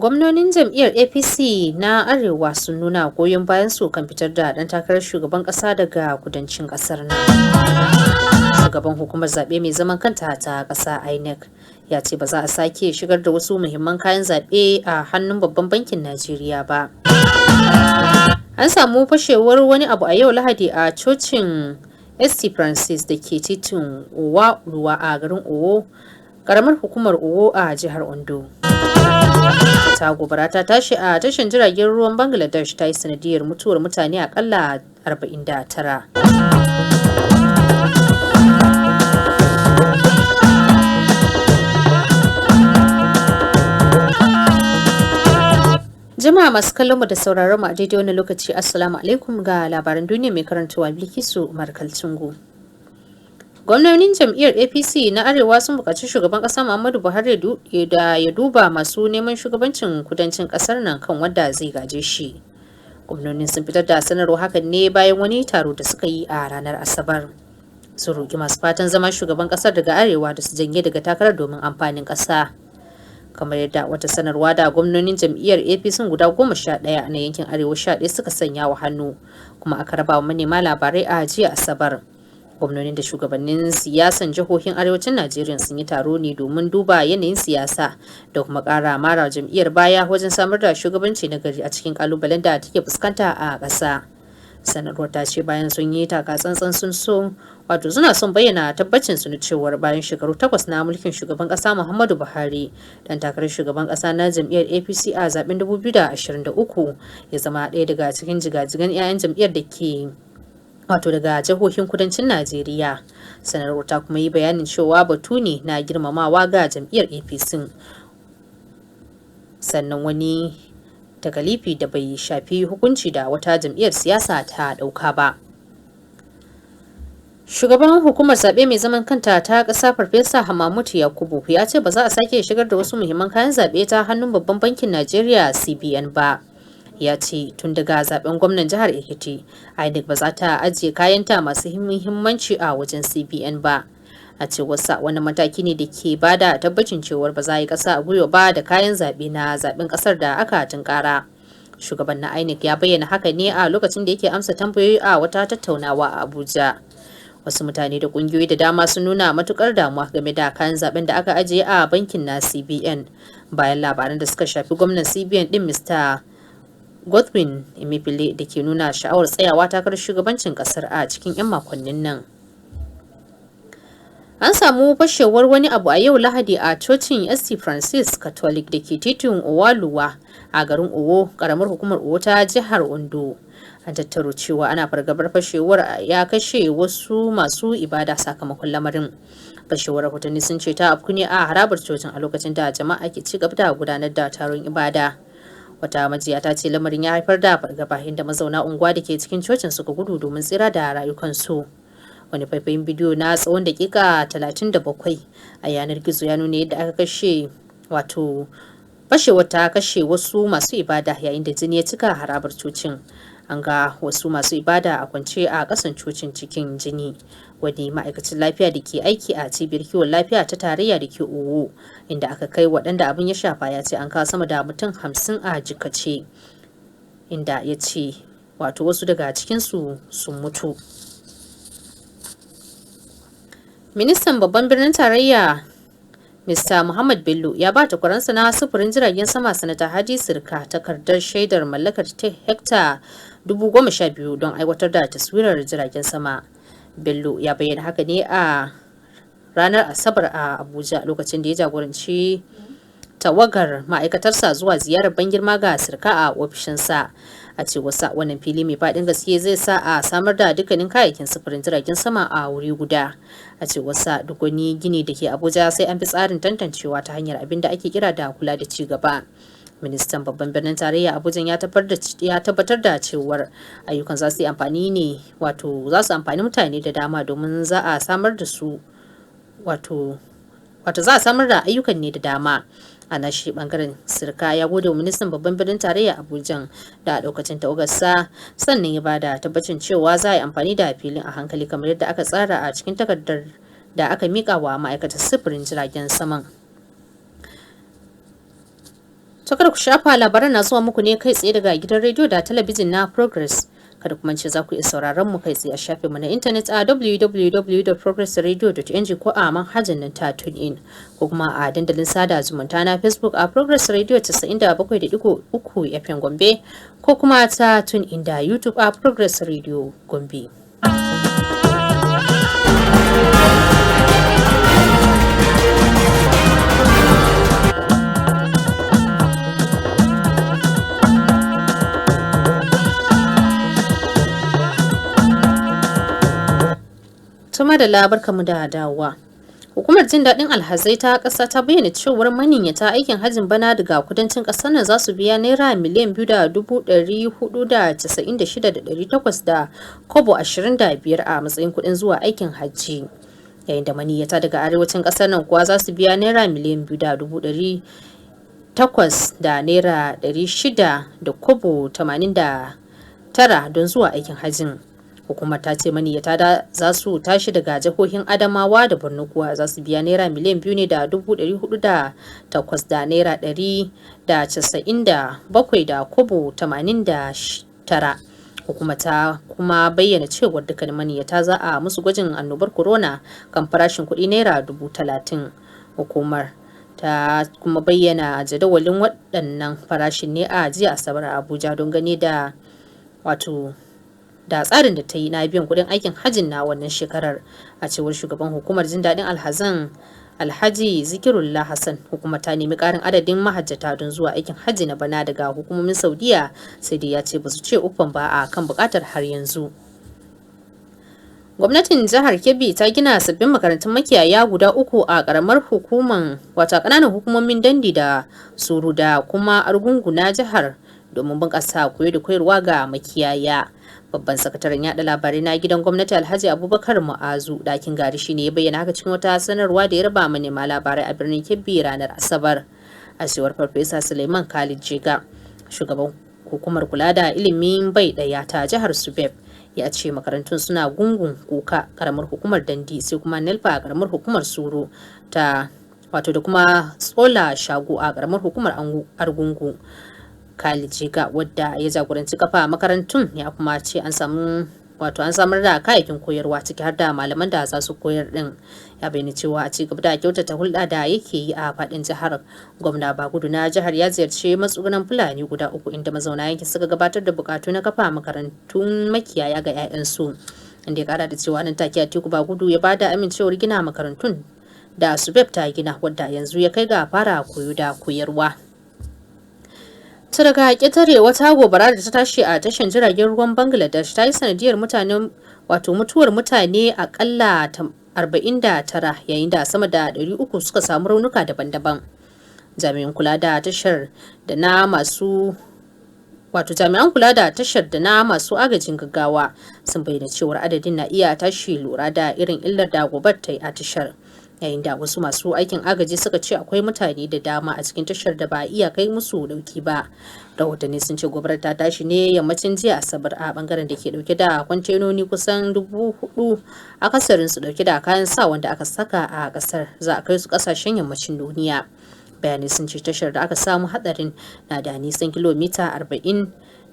Gwamnonin jam'iyyar APC na Arewa sun nuna goyon bayan su kan fitar da ɗan takarar shugaban ƙasa daga kudancin ƙasar nan. Shugaban hukumar zaɓe mai zaman kanta ta ƙasa INEC ya ce ba za a sake shigar da wasu muhimman kayan zaɓe a hannun babban bankin Najeriya ba. An samu fashewar wani abu a yau Lahadi a cocin St. Francis da ke titin Owa Ruwa a garin Owo, ƙaramar hukumar Owo a jihar Ondo. Ta gobara ta tashi a tashar jiragen ruwan Bangladesh ta yi sanadiyar mutuwar mutane akalla 49. Jama'a masu kallon mu da sauraron mu a daidai wani lokaci, Assalamu alaikum, ga labaran duniya, mai karantawa Bilkisu Umar Kaltungo. Gwamnonin jam'iyyar APC na Arewa sun buƙaci shugaban ƙasa Muhammadu Buhari da ya duba masu neman shugabancin kudancin ƙasar nan kan wanda zai gaje shi. Gwamnonin sun fitar da sanarwa hakan ne bayan wani taro da suka yi a ranar Asabar. Sun roƙi masu fatan zama shugaban ƙasar daga Arewa da su janye daga takarar domin amfanin ƙasa. Kamar yadda wata sanarwa da gwamnonin jam'iyyar APC guda 11 na yankin Arewa 11 suka sanya wa hannu kuma aka raba wa manema labarai a jiya Asabar, gwamnonin da shugabannin siyasan jihohin arewacin Najeriya sun yi taro ne domin duba yanayin siyasa da kuma kara mara jam'iyyar baya wajen samar da shugabanci na gari a cikin kalubalen da take fuskanta a ƙasa. Sanarwar ta ce bayan sun yi taka tsantsan, sun so, wato suna son bayyana tabbacin su na cewar bayan shekaru 8 na mulkin shugaban kasa Muhammadu Buhari, dan takarar shugaban kasa na jam'iyyar APC a zaben 2023 ya zama ɗaya daga cikin jigajigan 'ya'yan jam'iyyar da ke, wato daga jihohin kudancin Najeriya. Sanarwar ta kuma yi bayanin cewa batu ne na girmamawa ga jam'iyyar APC, sannan wani takalifi da bai shafi hukunci da wata jam'iyyar siyasa ta ɗauka ba. Shugaban hukumar zaɓe mai zaman kanta ta ƙasa, Farfesa Hamamutu Yakubu, ya ce ba za a sake shigar da wasu muhimman kayan zaɓe ta hannun babban bankin Najeriya CBN ba. Ya ce tun daga zaben gwamnan jihar Ekiti, INEC ba za ta ajiye kayanta masu muhimmanci a wajen CBN ba. A cewarsa, wani mataki ne da ke bada tabbacin cewar ba za a yi ƙasa a gwiwa ba da kayan zaɓe na zaɓen ƙasar da aka tunkara. Shugaban na INEC ya bayyana haka ne a lokacin da yake amsa tambayoyi a wata tattaunawa a Abuja. Wasu mutane da kungiyoyi da dama sun nuna matukar damuwa game da kayan zaben da aka ajiye a bankin na CBN bayan labaran da suka shafi gwamnan CBN din, Mr. Godwin Emefiele, da ke nuna sha'awar tsayawa takarar shugabancin kasar a cikin 'yan makonnin nan. An samu fashewar wani abu a yau Lahadi a cocin St. Francis Catholic da ke titin Owaluwa a garin Owo, karamar hukumar Owo ta jihar Ondo. An tattaro cewa ana fargabar fashewar ya kashe wasu masu ibada sakamakon lamarin. Fashewar, rahotanni sun ce ta afku ne a harabar cocin a lokacin da jama'a ke ci gaba da gudanar da taron ibada. Wata majiya ta ce lamarin ya haifar da fargaba, inda mazauna unguwa da ke cikin cocin suka gudu domin tsira da rayukansu. Wani faifayin bidiyo na tsawon dakika 37 a yanar gizo ya nuna yadda aka kashe, wato fashewar ta kashe wasu masu ibada yayin da jini ya cika harabar cocin. An ga wasu masu ibada a kwance a kasan cocin cikin jini. Wani ma'aikacin lafiya da ke aiki a cibiyar kiwon lafiya ta tarayya da ke Owo, inda aka kai waɗanda abin ya shafa, ya ce an kawo sama da mutum 50 a jikace, inda ya ce wato wasu daga cikinsu sun mutu. Ministan babban birnin tarayya, Mr. Muhammad Bello, ya ba takwaransa na sufurin jiragen sama, Sanata Hadi Sirka, takardar shaidar mallakar hekta 12,000 don aiwatar da taswirar jiragen sama. Bello ya bayyana haka ne a ranar Asabar a Abuja lokacin da ya jagoranci tawagar ma'aikatarsa zuwa ziyarar ban girma ga Sirka a ofishinsa. A cewarsa, wannan fili mai faɗin gaske zai sa a samar da dukkanin kayayyakin sufurin jiragen sama a wuri guda. A cewarsa, duk wani gini da ke Abuja sai an bi tsarin tantancewa ta hanyar abin da ake kira da kula da ci gaba. Ministan babban birnin tarayya Abuja ya tabbatar da cewar ayyukan za su yi amfani ne, wato za su amfani mutane da dama, domin za a samar da su, wato za a samar da ayyukan ne da dama. A nashi bangaren, Sirka ya gode wa ministan babban birnin tarayya Abuja da daukacin tawagarsa, sannan ya bada tabbacin cewa za a yi amfani da filin a hankali kamar yadda aka tsara a cikin takardar da aka mika wa ma'aikatar sufurin jiragen saman. Takar ku shafa labaran na zuwa muku ne kai tsaye daga gidan rediyo da talabijin na Progress. Kada ku mance za ku iya sauraron mu kai tsaye a shafinmu na intanet a www.progressradio.ng ko a manhajar nan ta TuneIn ko kuma a dandalin sada zumunta na Facebook a Progress Radio 97.3 FM Gombe ko kuma ta TuneIn da YouTube a Progress Radio Gombe. Tuma da labarkamu da dawowa. Hukumar jin daɗin alhazai ta ƙasa ta bayyana cewar maniyyata aikin hajjin bana daga kudancin ƙasar nan za su biya naira miliyan 2,496,800 da kobo 25 a matsayin kuɗin zuwa aikin hajji. Yayin da maniyyata daga arewacin ƙasar nan kuwa za su biya naira miliyan 2,800 da naira 600 da kobo 89 don zuwa aikin hajjin. Hukumar ta ce maniyyata da za su tashi daga jihohin Adamawa da Borno kuwa za su biya naira miliyan 2 ne da 408 da naira 197 da kobo 89. Hukumar ta kuma bayyana cewar dukkanin maniyyata za a musu gwajin annobar corona kan farashin kuɗi naira 30,000. Hukumar ta kuma bayyana jadawalin waɗannan farashin ne a jiya Asabar a Abuja don gani da wato da tsarin da ta yi na biyan kudin aikin hajjin na wannan shekarar. A cewar shugaban hukumar jin daɗin alhazan, Alhaji Zikirullah Hassan, hukumar ta nemi ƙarin adadin mahajjata don zuwa aikin hajji na bana daga hukumomin Saudiya, sai dai ya ce ba su ce uffan ba a kan buƙatar har yanzu. Gwamnatin jihar Kebbi ta gina sabbin makarantun makiyaya guda uku a karamar hukuman wato ƙananan hukumomin Dandi da Suru da kuma Argungu na jihar domin bunƙasa koyo da koyarwa ga makiyaya. Babban sakataren yada labarai na gidan gwamnati, Alhaji Abubakar Mu'azu Dakin Gari, shine ya bayyana haka cikin wata sanarwa da ya raba manema labarai a birnin Kebbi ranar Asabar. A cewar Farfesa Suleiman Khalid Jiga, shugaban hukumar kula da ilimin bai daya ta jihar Subeb, ya ce makarantun suna Gungun Kuka, karamar hukumar Dandi, sai kuma Nelfa a karamar hukumar Suru ta wato da kuma Tsola Shago a karamar hukumar Argungu. Khalid Jiga, wadda ya jagoranci kafa makarantun, ya kuma ce an samu wato an samar da kayayyakin koyarwa, ciki har da malaman da za su koyar din. Ya bayyana cewa a cigaba da kyautata hulɗa da yake yi a faɗin jihar, gwamna Bagudu na jihar ya ziyarci matsugunan Fulani guda uku inda mazauna yankin suka gabatar da bukatu na kafa makarantun makiyaya ga 'ya'yansu, inda ya kara da cewa nan take Atiku Bagudu ya bada amincewar gina makarantun da Subeb ta gina, wadda yanzu ya kai ga fara koyo da koyarwa. Ta daga ƙetare, wata gobara da ta tashi a tashan jiragen ruwan Bangladesh ta yi sanadiyar mutanen wato mutuwar mutane akalla 49 yayin da sama da 300 suka samu raunuka daban-daban. Jami'an kula da tashar da na masu wato jami'an kula da tashar da na masu agajin gaggawa sun bayyana cewar adadin na iya tashi lura da irin illar da gobar ta yi a tashar, yayin da wasu masu aikin agaji suka ce akwai mutane da dama a cikin tashar da ba a iya kai musu dauki ba. Rahotanni sun ce gobarar ta tashi ne yammacin jiya Asabar a bangaren da ke dauke da kwantenoni kusan 4,000, akasarin su dauke da kayan sa wanda aka saka a kasar za a kai su kasashen yammacin duniya. Bayanai sun ce tashar da aka samu hadarin na da nisan kilomita 40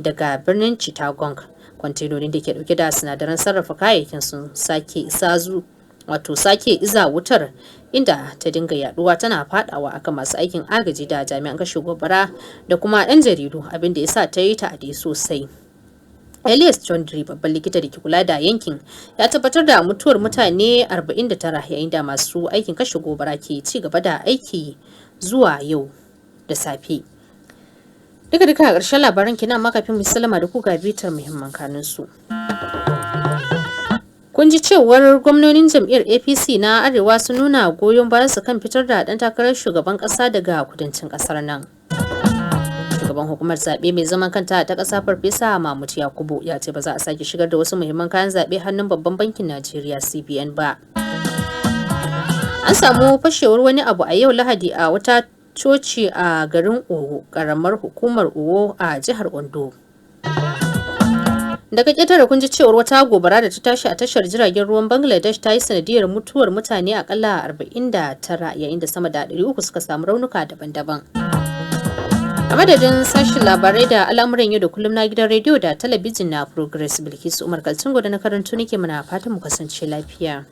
daga birnin Chittagong. Kwantenonin da ke dauke da sinadaran sarrafa kayayyakin sun sake isa zu wato sake iza wutar, inda ta dinga yaduwa tana fadawa akan masu aikin agaji da jami'an kashe gobara da kuma 'yan jaridu, abinda ya sa ta yi ta'adi sosai. Elias Chondri, babban likita da ke kula da yankin, ya tabbatar da mutuwar mutane 49 yayin da masu aikin kashe gobara ke ci gaba da aiki zuwa yau da safe. Duka duka a ƙarshen labaran kina makafin musulma da kuka bitar muhimman kanunsu. Kun ji cewar gwamnonin jam'iyyar APC na Arewa sun nuna goyon bayan su kan fitar da ɗan takarar shugaban ƙasa daga kudancin ƙasar nan. Shugaban hukumar zaɓe mai zaman kanta ta ƙasa, Farfesa Mahmud Yakubu, ya ce ba za a sake shigar da wasu muhimman kayan zaɓe hannun babban bankin Najeriya CBN ba. An samu fashewar wani abu a yau Lahadi a wata coci a garin Owo, ƙaramar hukumar Owo a jihar Ondo. Daga ƙetare, kun ji cewar wata gobara da ta tashi a tashar jiragen ruwan Bangladesh ta yi sanadiyar mutuwar mutane akalla 49 yayin da sama da 300 suka samu raunuka daban-daban. A madadin sashen labarai da al'amuran yau da kullum na gidan rediyo da talabijin na Progress, Bilkisu Umar Kaltungo da na karanto nake mana fatan mu kasance lafiya.